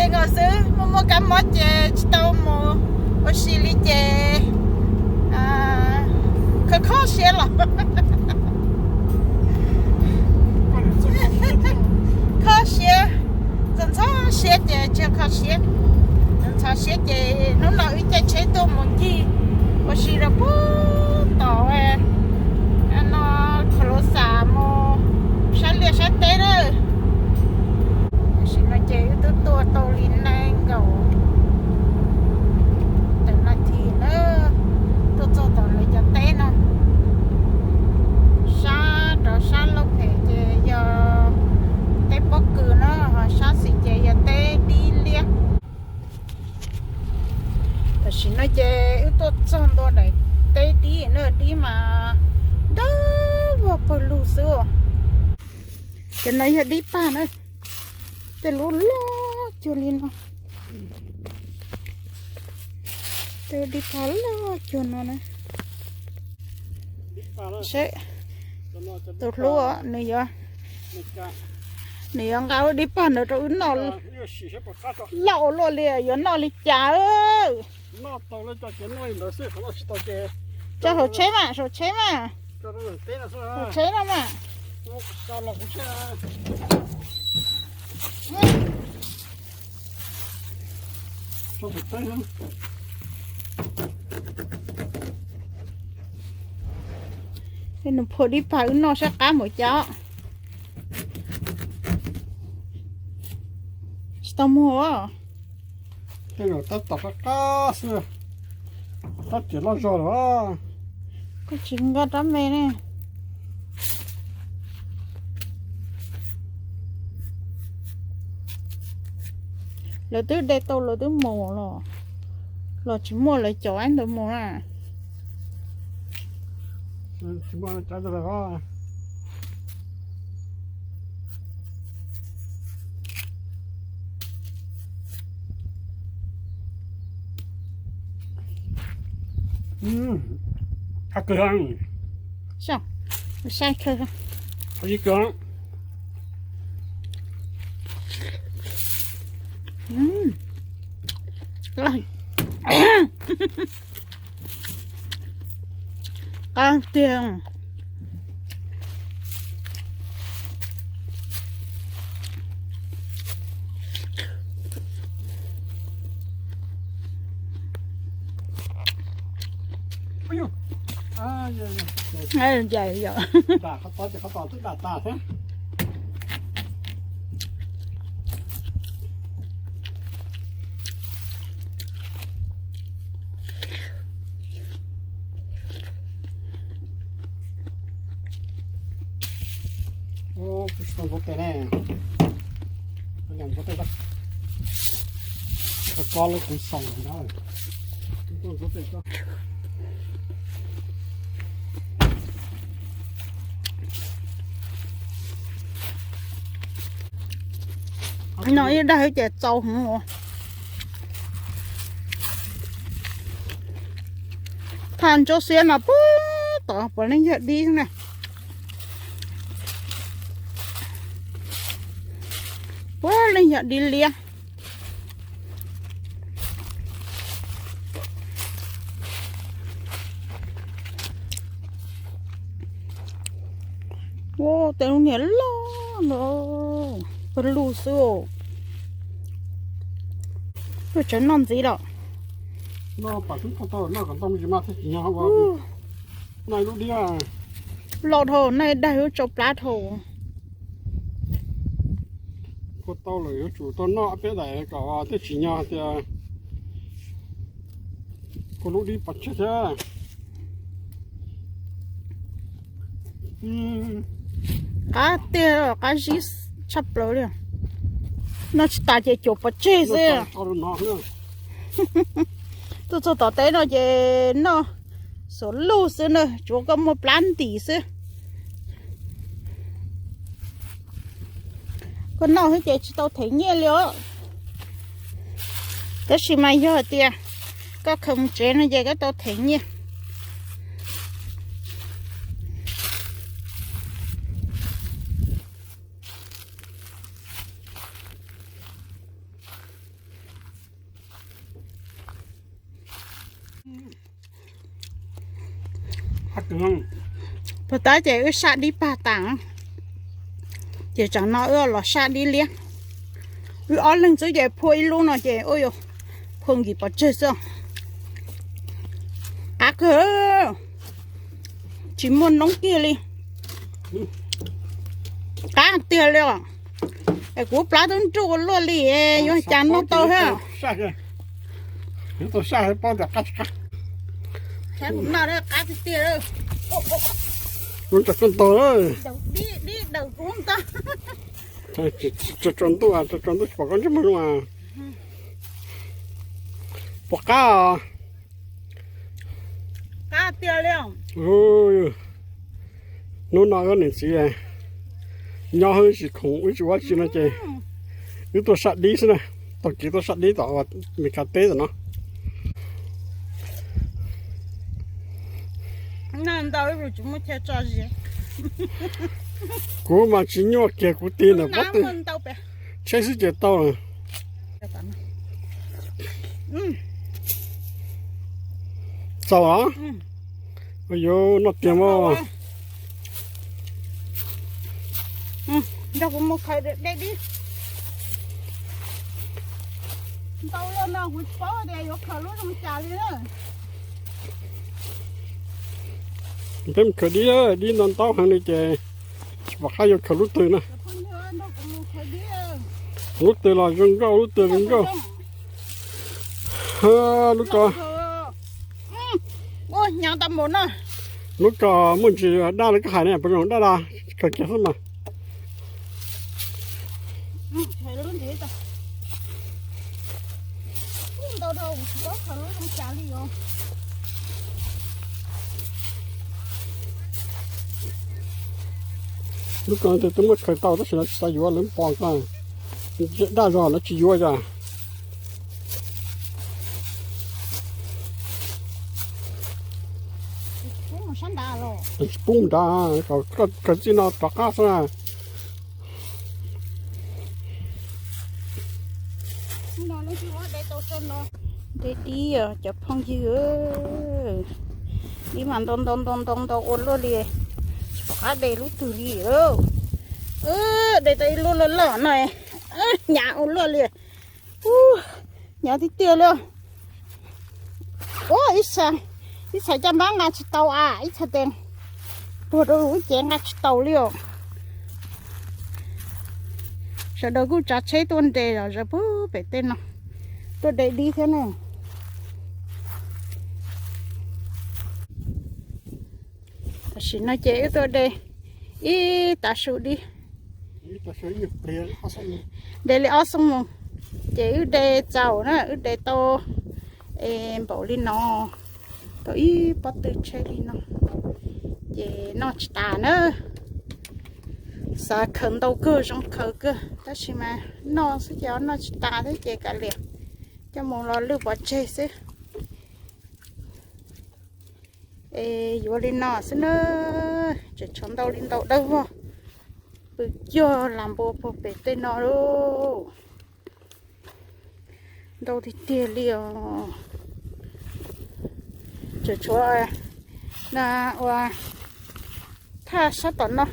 Nkaus xwb, muaj muaj kab mob ces tsis tau mus ua si li ces kho kho siab los kho siab, ntxhov ntxhov siab ces tsis kho siab, ntxhov siab ces hnub no wb caij tsheb tuaj mus ncig ua si rau puag tom no Khaus Laus Xas mus sab liaj sab teb na. Tam sim no ces wb twb tuaj tau li nees nkaum tawm nas this na, tuaj txog tom lawv cov teb no, sab rov sab lauj phem ces yog teb pob kws na, ho sab xis ces yog teb dib liab. Tam sim no ces wb tuaj txog ntua daim teb dib na, dib mas ntau vog pawg lug xwb. Cov no yog dib pag na, tej lub loj cuag li no, tej dib pag loj cuag no na. Seb, tus hlub nws yuav, nws yuav nqa lub dib pag ntawd rau wb noj, loj ua luaj li, yuav noj li cas? Tso saum tsheb mas, saum tsheb mas, saum tsheb no mas. Nws phua dib pag wb noj saib qab npaum cas. Tsis tau muag. Tej zaum tab tom qab qab xwb, tab tias loj zog lawm. Koj tsis nqa rab me ne. Lawv twb de tau lawv twb mus los, los tsis muaj lawv cov ntawd mus na. Qab kawg, saib kawg. Qab tiag. No ib daig ces txaus heev. Thaj ntsuab xiab no puag tod puav leej yog dib na. Puav leej yog dib liab. Ua tej lub niag loj no, pawg lug xwb. Tuaj tsawv noj ntxiv lawm. Noj kom ntoo tsis mas thiaj tsis nyog ua. Noj lub dib loj dhau, noj daig lub tsau plab dhau. Kua tau lawm yuav tsum tau noj peb daim kom thiaj tsis nyog tias kua lub dib pov tseg thiab. Qab tiag, qab zib tshaj plaws li. Noj tsis tas ces cuam pov tseg xwb. Tuaj txog tom teb no ces noj xuav lug xwb na, tsuav koj muaj plab ntim xwb. Koj noj xwb ces tsis tau them nyiaj li os. Tab sis mas yog hais tias koj khaws mus tsev no ces koj tau them nyiaj. Puag ta ces wb saj dib pag tas, ces tsam no wb los saj dib liab. Wb ob leeg xwb ces phua ib lub no ces ua yuav phua nkis pov tseg xwb. Qab kawg, tsis muaj noob kiag li. Qab tiag li os. Es kuv plab twb nruj ua luaj li, yuav cas noj tau thiab. Qab tiag tiag. Tso ntuj, tso ntuj tsis pom koj ntsej muag zoo. Puas qab? Qab tiag li. Hnub no wb niam txiv nyob wb tsis khoom wb tsis ua tsi no ces wb tuaj saj dib xwb na. Taug kev tuaj saj dib tom Mes Kas teb tom no. Kuv mas tsis nyuaj kiag kuv tig ntawm pob tw, tsheb xwb ces tau. Txaus os. Yuav noj tiag mas. Nrog kuv mus khaws dej dib. Ntau lawm no kuv tsis paub tias yuav khaws lub zoo cas li na. Peb mus khaws dib, dib ntau ntau heev li ces tsis pom qab yuav khaws lub twg na. Lub twg los zoo nkauj, lub twg zoo nkauj. Lub ko, lub ko muaj ntsis daj li koj hais ne, puas zoo daj los khaws kiag xwb mas. Lub ko twb muab khaws tau tab sis lawv tsis xav yuav, lawv pom ko daj zog lawv tsis yuav yog. Tsis pub mus nrad, khaws txij no rov qab xwb. Dib dib os cov phooj ywg, dib mas ntau ntau ntau ntau ntau ua luaj li, tsis pom qab de lub twg li. De tau ib lub loj loj no, hnyav ua luaj li. Hnyav tiag tiag li. Ua ib txhais caj npab nqa tsis tau a, ib txhais tes puag rau lub cev nqa tsis tau li os. Sawv daws kuj tsav tsheb tuaj nres zom zaws puag pem tej no, tuaj de dib thiab ne. Tam sim no ces wb tuaj de ib tav su dib, de li ob xuab moos, ces wb de txaus na, wb de tau npaum li no, tau ib pob tw tsheb li no, ces noj tsis tas na. Xav khaws ntau kawg zoo khaws kawg tab sis mas noj xwb ces noj tsis tas thiab ces kav liam, coj mus los lwj pov tseg xwb. Es yuav li no xwb na, tseem tshuav ntau li ntau dawb vog, pw cuag las npua puag pem tej no lauj. Ntau tiag tiag li os. Tseem tshuav ua thaj sab tom no,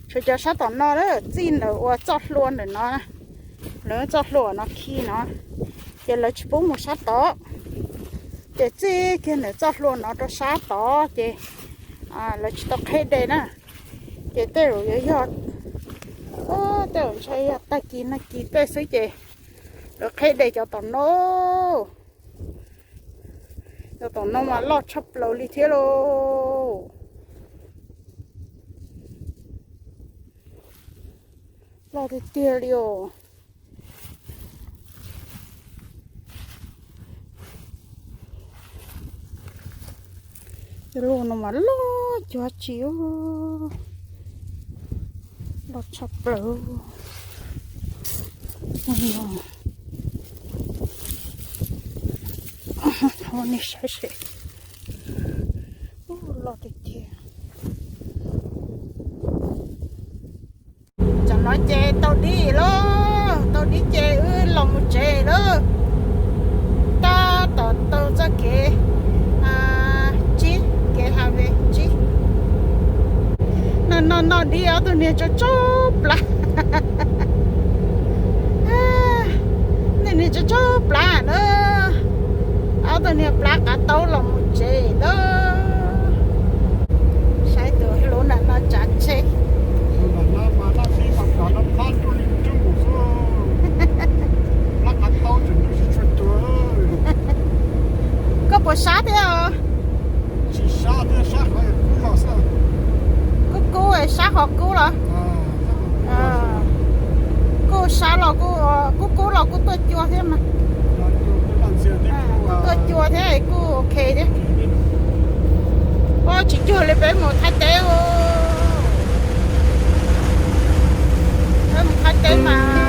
tshuav cov sab tom no txij ntawm ua txoj hlua ntawm no, lawv txoj hlua no khi no, ces lawv tsis pub mus sab tod, ces txij kiag ntawm txoj hlua no rau sab tod ces lawv tsis tau qheb de na. Ces tej zaum yuav yog, tej zaum ntshai yog tag kis nag kis tej xwb ces lawv qheb de cov tom no. Cov tom no mas loj tshaj plaws li thiab lauj. Loj tiag tiag li os. Cov loj no mas loj cuag tsi, loj tshaj plaws. Nej saib seb, loj tiag tiag. Tam no ces tau dib lawm, tau dib ces wb los mus tsev lawm. Kev tsib, kev highway tsib. No no no, dib ob tug niag tsaug tsaug plab. Nej niag tsaug tsaug plab na. Ob tug niag plab qav taub los mus tsev ntag. Saib tus hlub nram no tsav tsheb. Koj puas sab thiab os? Kub kub, sab qhov kub los? Kuj sab los, kub kub los kuj tuaj cua thiab mas. Kuj tuaj cua thiab, kuj ok thiab. Ua tsis cuag li peb mus Thaib teb. Peb mus Thaib teb mas